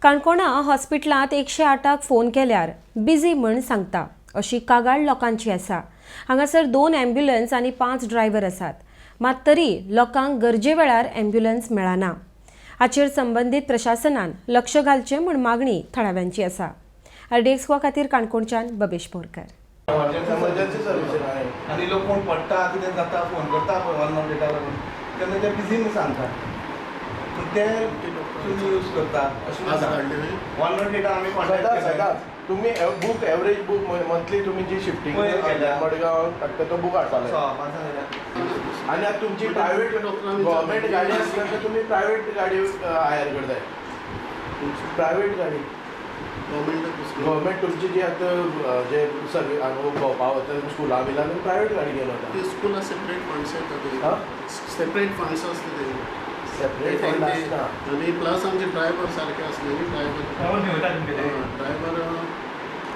काणकोणा हॉस्पिटलांत 108 फोन केल्यार बिझी म्हण सांगता अशी कागाळ लोकांची आसा. हांगासर 2 ॲम्ब्युलन्स आनी 5 ड्रायव्हर आसात, मात तरी लोकांक गरजे वेळार ॲम्ब्युलन्स मेळना. हाचेर संबंदीत प्रशासनान लक्ष घालचें म्हूण मागणी थळाव्यांची आसा. आरडीएक्स गोवा खातीर काणकोणच्यान बबेश बोरकर. एमर्जन्सी सर्विसीन आहे आनी लोक कोण पडटा कितें जाता फोन करता पळय 108 लागून तेन्ना ते बिजी म्हूण सांगता, पूण ते तुमी यूज करता अशें 108 आमी कॉन्टेक्ट सदांच सदांच तुमी बूक एवरेज बूक मंथली तुमी जी शिफ्टींग मडगांव हाडटा तो बूक हाडपाक आनी आतां तुमची प्रायवेट गव्हर्मेंट गाडी आसता तर तुमी प्रायवेट गाडी हायर करताय. प्रायवेट गाडी गव्हर्मेंट तुमची जी आतां जे सर्वीस हांगा भोंवपा वता स्कुला बिला तुमी प्रायवेट गाडी घेवन वता. स्कुला सेपरेट फंड्स येता, सेपरेट फंड्स आसता ते सेपरेट फंड आसता आनी प्लस आमचे ड्रायव्हर सारके आसले न्ही, ड्रायव्हर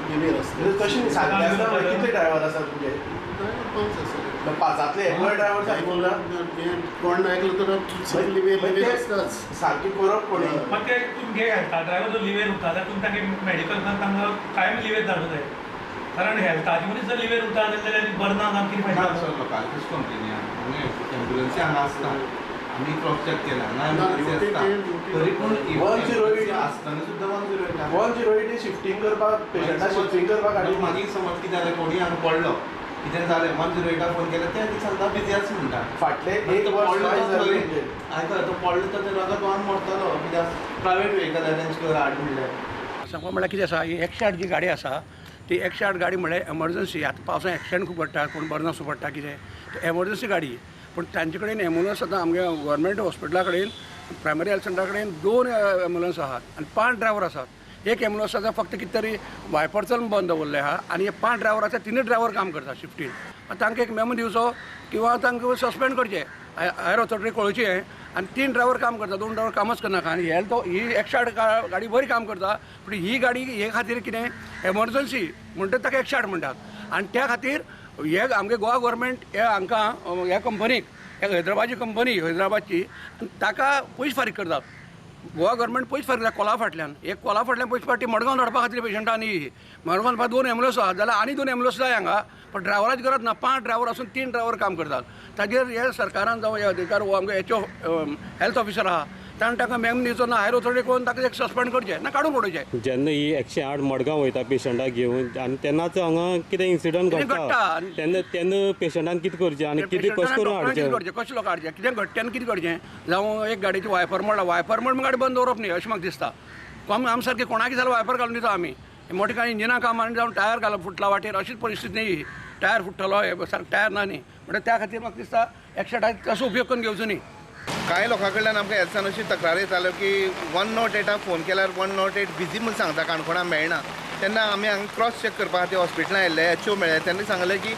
लिव्हेर आसता. तशें सारकें आसता. कितले ड्रायव्हर आसा तुमचे? ड्रायव्हर 5 आसा. पांचांतले एकलोय ड्रायव्हर सारको ना, कोण ऐकलो तर लिव्हेर आसताच सारकी करप कोणी. मात ते तुमी घे हेल्था ड्रायव्हर जर लिव्हेर उरता जाल्यार तुमी तांकां मेडिकल तांकां कायम लिव्हेर धाडूंक जाय, कारण हेल्थाचे मनीस जर लिव्हेर उरता जाल्यार बरें ना आमकां कितें फायदो. लोकांचीच कंप्लेनी आहा, एम्बुलन्सी हांगा आसता, आमी क्रॉस चॅक केला ना एम्बुलन्सी आसता तरी पूण 108 आसतना सुद्दां 108 शिफ्टींग करपाक पेशंटाक शिफ्टींग करपाक गाडी. मागीर समज कितें जालें, कोणी हांगा पडलो कितें जालें 108 फोन केल्यार ते सांगता बिजी आसा म्हणटा. फाटले एक वर्स आयकय तो पडलो तर रगत व्हांवन मरतलो, कित्याक प्रायवेट व्हेकल अरेंज कर हाड म्हणल्यार. सांगपा म्हणल्यार कितें आसा, ही 108 जी गाडी आसा ती 108 गाडी म्हणल्यार एमर्जन्सी. आतां पावसान एक्सिडंट खूब घडटा, कोण बरो नासू पडटा कितें, एमर्जन्सी गाडी. पूण तांचे कडेन एम्बुलन्स आतां आमगे गव्हर्मेंट हॉस्पिटला कडेन प्रायमरी हेल्थ सेंटरा कडेन 2 एम्बुलन्स आहात आनी 5 ड्रायव्हर आसात. एक एम्बुलन्स आसा फक्त कितें तरी वायपर चल बंद दवरले आहा आनी हे 5 ड्रायव्हर आसा, 3 ड्रायव्हर काम करता शिफ्टीन. तांकां एक मेमो दिवचो किंवा तांकां सस्पेंड करचें, हायर ऑथॉरिटी कळोवचें हें. आनी 3 ड्रायव्हर काम करता, 2 ड्रायव्हर कामच करनाका. आनी हेल्थ ही 108 गाडी बरी काम करता, पूण ही गाडी हे खातीर कितें एमर्जन्सी म्हणटा ताका 108 म्हणटात. आनी त्या खातीर हे आमगे गोवा गव्हर्मेंट हे हांकां ह्या कंपनीक, ह्या हैदराबादची कंपनी हैदराबादची, ताका पयशे फारीक करतात. गोवा गव्हर्मेंट पयशे फारीक करता कोला फाटल्यान, एक कोला फाटल्यान पयशे फाटी मडगांव धाडपा खातीर पेशंटां. आनी मडगांव 2 एम्बुलन्स आहा जाल्यार आनी 2 एम्बुलन्स जाय हांगा, पण ड्रायव्हराची गरज ना. 5 ड्रायव्हर आसून 3 ड्रायव्हर काम करतात. ताजेर हे सरकारान जावं हे अधिकार हो आमगे एच ओ हेल्थ ऑफिसर आहा ताणें ताका मेम दिवचो ना, हायर ऑथॉरिटी करून ताका एक सस्पेंड करचें ना काडून उडोवचें. जेन्ना ही 108 मडगांव वयता पेशंटाक घेवन आनी तेन्नाच हांगा कितें इन्सिडंट घडटा तेन्ना तेन्ना पेशंटान कितें करचें आनी कितें कशें करून हाडचें, करचें कशें लोक हाडचें, कितें घडटा तेन्ना कितें करचें. जावं एक गाडयेची वायपर मोडला, वायपर मोड गाडी बंद दवरप न्ही अशें म्हाका दिसता. आम सारकें कोणाक जाल्यार वायपर घालून दिता आमी, मोटे कांय इंजिना काम आनी जावं टायर घालप फुटला वाटेर, अशीच परिस्थिती न्ही, टायर फुट्टलो हे सारकें टायर ना न्ही, म्हणटा त्या खातीर म्हाका दिसता 108 तसो उपयोग करून घेवचो न्ही. कांय लोकां कडल्यान आमकां हेल्थान अशी तक्रार येताल्यो की 108 फोन केल्यार 108 बिजी म्हूण सांगता, काणकोणा मेळना. तेन्ना आमी हांगा क्रॉस चॅक करपा खातीर हॉस्पिटलान आयिल्ले, एच ओ मेळ्ळे, तेन्ना सांगलें की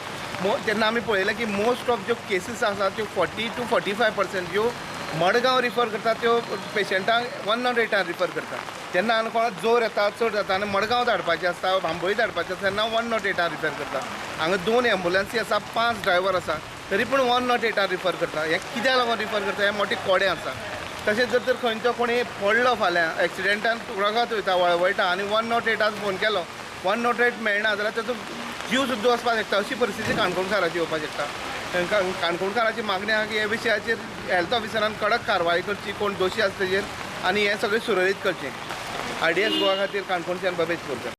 तेन्ना आमी पळयलें की मोस्ट ऑफ ज्यो केसीस आसा त्यो 40 to 45% ज्यो मडगांव रिफर करता त्यो पेशंटांक 108 रिफर करता. तेन्ना आनी कोणाक जोर येता चड जाता आनी मडगांव धाडपाचें आसता, बांबोळी धाडपाचें आसता, तेन्ना 108 रिफर करता. हांगा 2 एम्बुलन्सी आसा, 5 ड्रायव्हर आसा, तरी पूण 108 रिफर करता. हें कित्याक लागून रिफर करता हें मोटें कोडें आसा. तशेंच जर तर खंयचो कोणी पडलो फाल्यां एक्सिडेंटान रगत वयता वळवळटा आनी 108 फोन केलो, 108 मेळना जाल्यार ताचो जीव सुद्दां वचपाक शकता. अशी परिस्थिती काणकोणकाराची येवपाक शकता. काणकोणकाराची मागणी आहा की हे विशयाचेर हेल्थ ऑफिसरान कडक कारवाय करची, कोण दोशी आसा तेजेर, आनी हें सगळें सुरळीत करचें. आरडीएस गोवा खातीर काणकोणच्यान बबेश बोरकर.